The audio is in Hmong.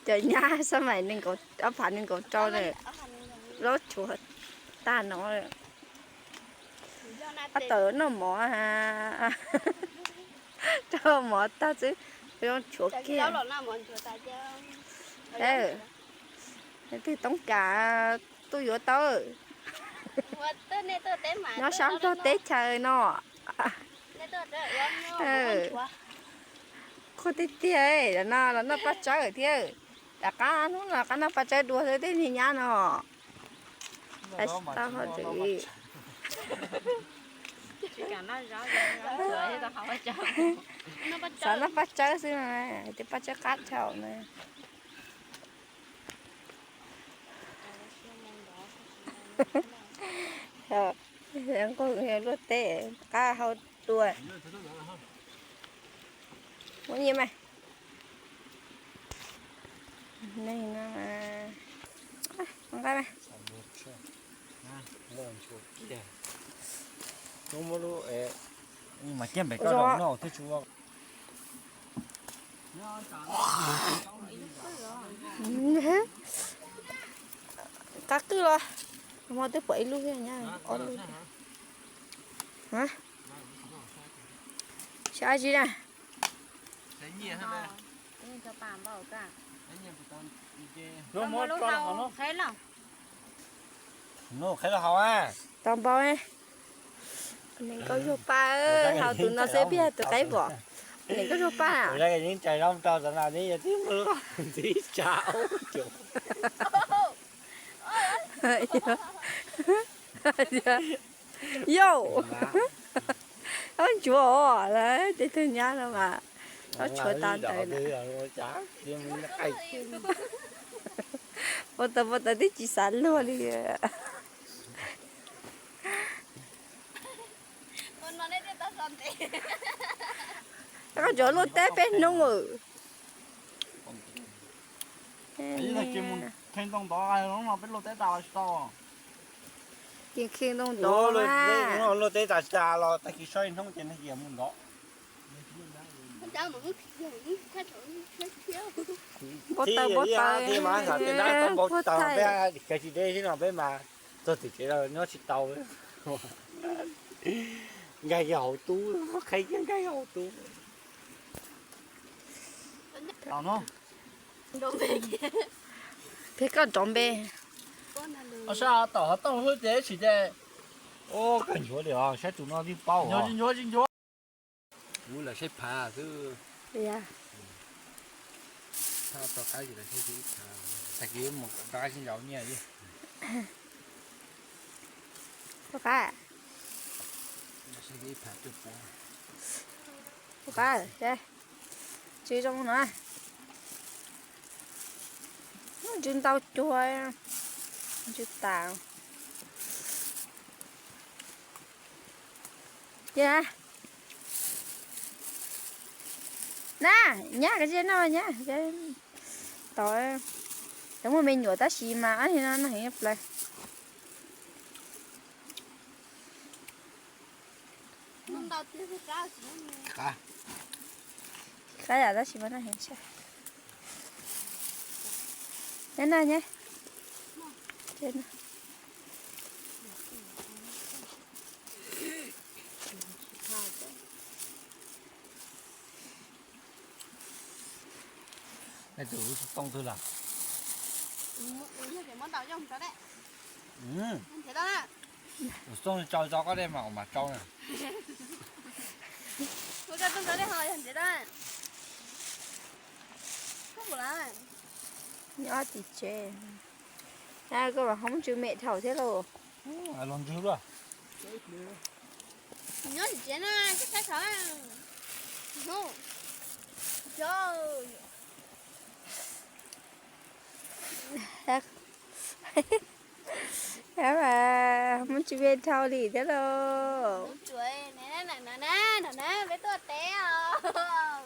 Cov nyab xab mais nees nkaum, ob phav nees nkaum rau na, zaub tshuav tag no. Ob tawm noj mov, rau mov tag xwb, zaub tshuav kiag. Leej twg toob kas tuaj yuav tau. Nyob sab Nplog teb chaws no. Qhuav tiag tiag, los no los noj paj tsawb thiab. Rov qab hnub no rov qab noj paj tsawb dua xwb tej niag nyab no. Tsis tau hov dwm. Xav noj paj tsawb xwb, tej paj tsawb qab dhau na. Nqus luaj teb qab hau dua. Muab nyiaj mas. Neeg no mas nqa mas. Qab qwj los, hmo twb pom ib lub thiab, ob lub thiab. Saib dab tsi na. Tau npaum, nees nkaum zuag paj, haus tus no xwb pib tus qaib pom. Nees nkaum zuag paj. Yeej tsa zoo rau tam no ne, yog tib ntxiv tsa ub. Yau, ob ntsuav os, tej tug nyab no mas ob tshuav tas ntawd na. Ua tau ua tau twb tsis xav luag li. Koj tsuav luaj teb peb hnub. Ces khi ntoo ntov luaj teb tas tsis tas los tag kis so ib hnub ces nag kiag mus ntov. Npau taws, npau taws, npau taws, peb khiav tsis deb xwb no peb mas txog tim tsev los nyob tsis tau. Nkag yog hauv tub, qheb kiag nkag yog hauv tub. Peb koj rov npe. Saib tom hov tooj xwb ces tsis ces. Koj nchuav li os, saib tus no twb paub os. Kuv lam saib phav xwb. Tag kis mus rov qab sib nraus nyiaj li. Pab, pab, tsis zoo no. Ntsw ntau cuag, ntsw tas. Cia na, nyab, koj cia noj nyab. Tau, cov muaj me nyuam tab sis mas ob niag no noj heev plaws. Qab yam tab sis mas noj heev tshaj. Nyob noj nyab. Tus xov tooj twg lawm? Xov tooj tso tso koj dej mas kuv mam tso na. Nyob tim tsev, koj mam ho muab tsw me dhau thiab lauj. Los ntswg luaj. Nyob tim tsev na, koj saib thaum muab tsw me dhau li thiab lauj. Peb tuaj teb os.